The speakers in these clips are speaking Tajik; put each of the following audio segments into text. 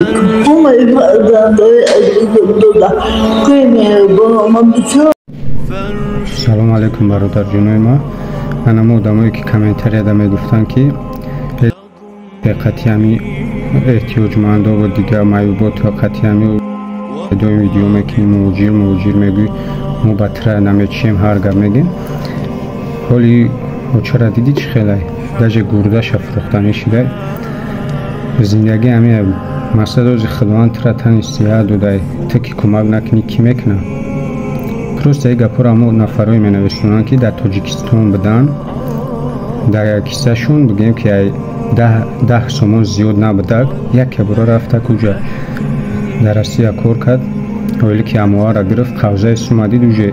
Ҳамаи фарзандҳои азизам дода кӯи меҳрубон бисёр. Салому алайкум, бародарҷонои ма. Анамо одамое, ки комментарияда мегуфтанд, ки қати ҳами эҳтиёҷмандо ва дигар маъюбот қати ҳами доим видео мекунӣ, муҳоҷир муҳоҷир мегӯй, мо ба тра намечием, ҳар гап мегем. Ҳоли очара дидӣ, чӣ хелай, даже гурдаша фурӯхтанӣ шидай. Зиндагӣ ҳами мақсад. Ози Худованд тра тани сиҳат додай, ту ки кӯмак накунӣ, кӣ мекунад? Просто и гапҳоро ҳамо нафарое менависонанд, ки дар Тоҷикистон буданд, дар киссашон, бигӯем, ки ай 10 сомон зиёд набудак. Яке бора рафта куҷа, дар Россия кор кард, оиле ки амоара гирифт, қавзаи сума дид, уже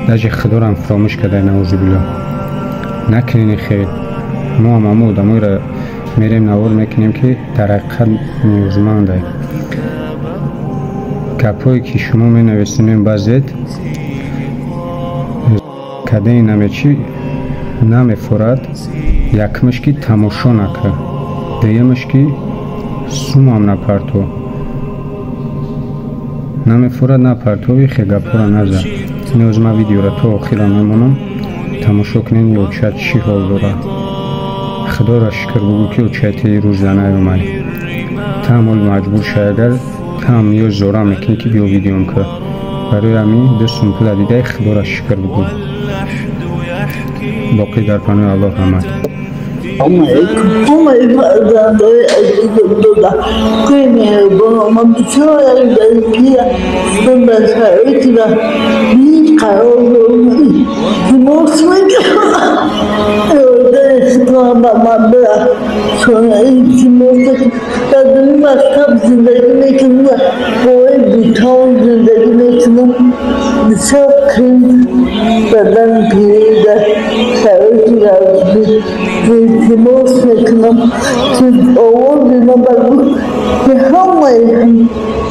даже Худорам фаромӯш кардай. Наузубилло, накунени хел. Мо ҳам ҳамо одамоеро мерем, навор мекунем, ки дар ҳақиқат ниёзмандай. Гапҳое, ки шумо менависонем, баъзет кардани намечи намефорад. Якмаш, ки тамошо накар, дуюмаш, ки сумам напарто, намефорад, напартови, хе гапҳоро наза. Ниёз ман видеоро то охира мемонам, тамошо кунен, ёча чӣ ҳол дорад. Худоро шукр бугӯ, ки очаяти рӯза наёмад. Таам ҳол маҷбур шай, агар таам ниёз зора мекунӣ, ки биё видеом кар. Барои ҳамин 2 сум пула дидай, Худоро шукр бугӯ. Боқӣ дар паноҳи Аллоҳ, раҳмат. Ҳамаи фарзандҳои азизам дода кӯи меҳрубон бисёр як дар шароити ваҳмин қарор дорам. Илтимос мекунам, ёрдаи худро ба ман бирасонад. Илтимос, дар дуи мактаб зиндагӣ мекунам ва бо бетон зиндагӣ мекунам. Бисёр қин бадани пирӣ дар шароити вазнин. Илтимос мекунам, ки овози ман ба гӯши ҳамаи,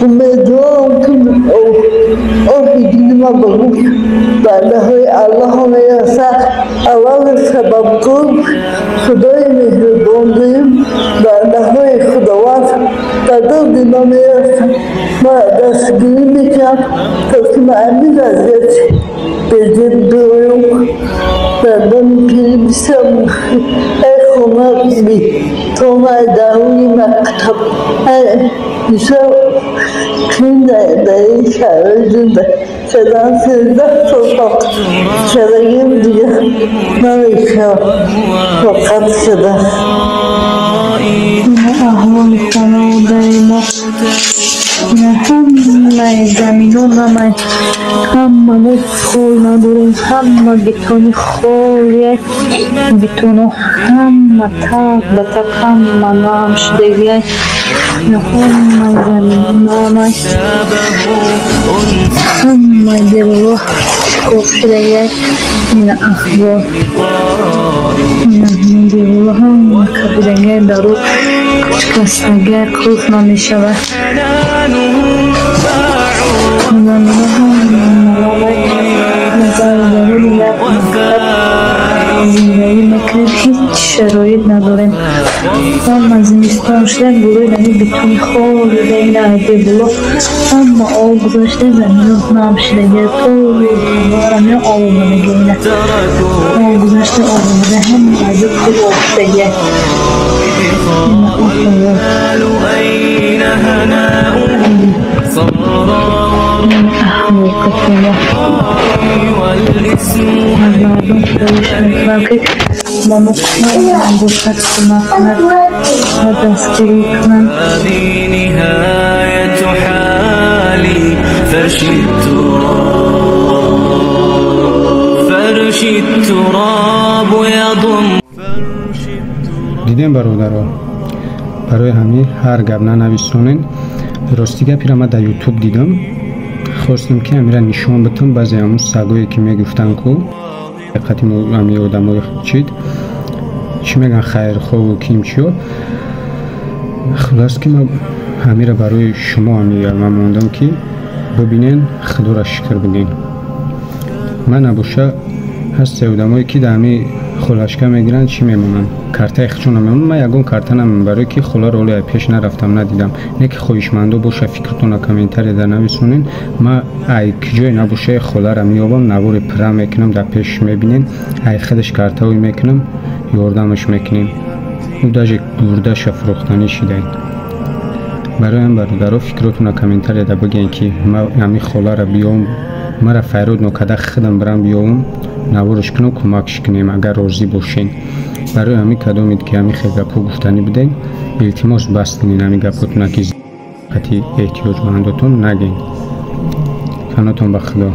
умедворам, ки оҳи дили ман ба гӯши бандаҳои Аллоҳ мерасад. Аввал сабабгор Худои меҳрубон, дуюм бандаҳои Худованд ба доди ман мерасад, маро дастгирӣ мекунанд, то ки ман ҳамин вазъияти безеб бироям. Бадани пирӣ бисёр ай хона бетон, ай даруни мактаб, ай бисёр қин дар ин шароит зинда кардан. 13 сол тоқат кардагим, дигар намекунам тоқат кардан. Аҳволи хонаводаи мо: ҳамаи замино намай, ҳама мо пол надорем, ҳама бетони холия, бетоно ҳама так ба так, ҳама нам шудагиай, ҳамаи замино намай, ҳамаи деворҳо шикоф шудагиай. Ина аҳвол, ина деворҳо ҳама кабидагиай, дару шикастагиай, қулф намешавад. Замино ҳама намай, даруни як мактаб зиндагӣ мекунем, ҳеҷ шароит надорем. Ҳама зимистон шуда, болои нами бетони холида, ина деворҳо ҳама об гузошта, замино нам шудагиай, поли деворам об омадагиай, ина об гузашта, об омада, ҳама аз пур об шудагиай. Ина аҳвол, аҳвол кафола. Аз мардум хоҳиш мекунам, ки ба мо кӯмак бошад, кӯмак кунад ва дастгирӣ кунанд. نهاية حالي فرش التراب، فرش التراب يضم. Дидем, бародаро, барои ҳамин ҳар гап нанависонен. Рости гапира ман дар Ютуб дидам, хостам, ки ҳамира нишон битам. Баъзе ҳамун сагое, ки мегуфтанд, ку қати ҳами одамои чид чӣ мегӯянд, хайрхоҳу ким чиё. Хулос, ки ман ҳамира барои шумо ҳами ман мондам, ки бибинен, Худоро шукр бигӯем. Ман набоша, ҳасте одамое, ки дар ҳами Холашка мегиранд, чӣ мемонанд? Картаи хичона мемонанд. Ман ягон карта намемонам, барое ки холаро ҳоле пеш нарафтам, надидам. Не ки хоҳишмандо боша, фикртона комментарияда нависонен. Ма ай киҷое набоша, холара меёбам, навори пира мекунам, дар пеш мебинен, ай худаш картаҳое мекунам, ёрдамаш мекунем. Ӯ даже гурдаша фурӯхтанӣ шидай. Барои ҳам, бародаро, фикротона комментарияда бигӯен, ки ма ҳамин холара биём, мара файрод нокарда, худам бирам, биёвам, наворш кунам, кӯмакш кунем, агар розӣ бошен. Барои ҳамин кадомед ки ҳамин хел гапҳо гуфтанӣ буден, илтимос, бас кунед ҳамин гапҳотона, ки қати эҳтиёҷмандотон нагӯен. Фанотон ба Худо.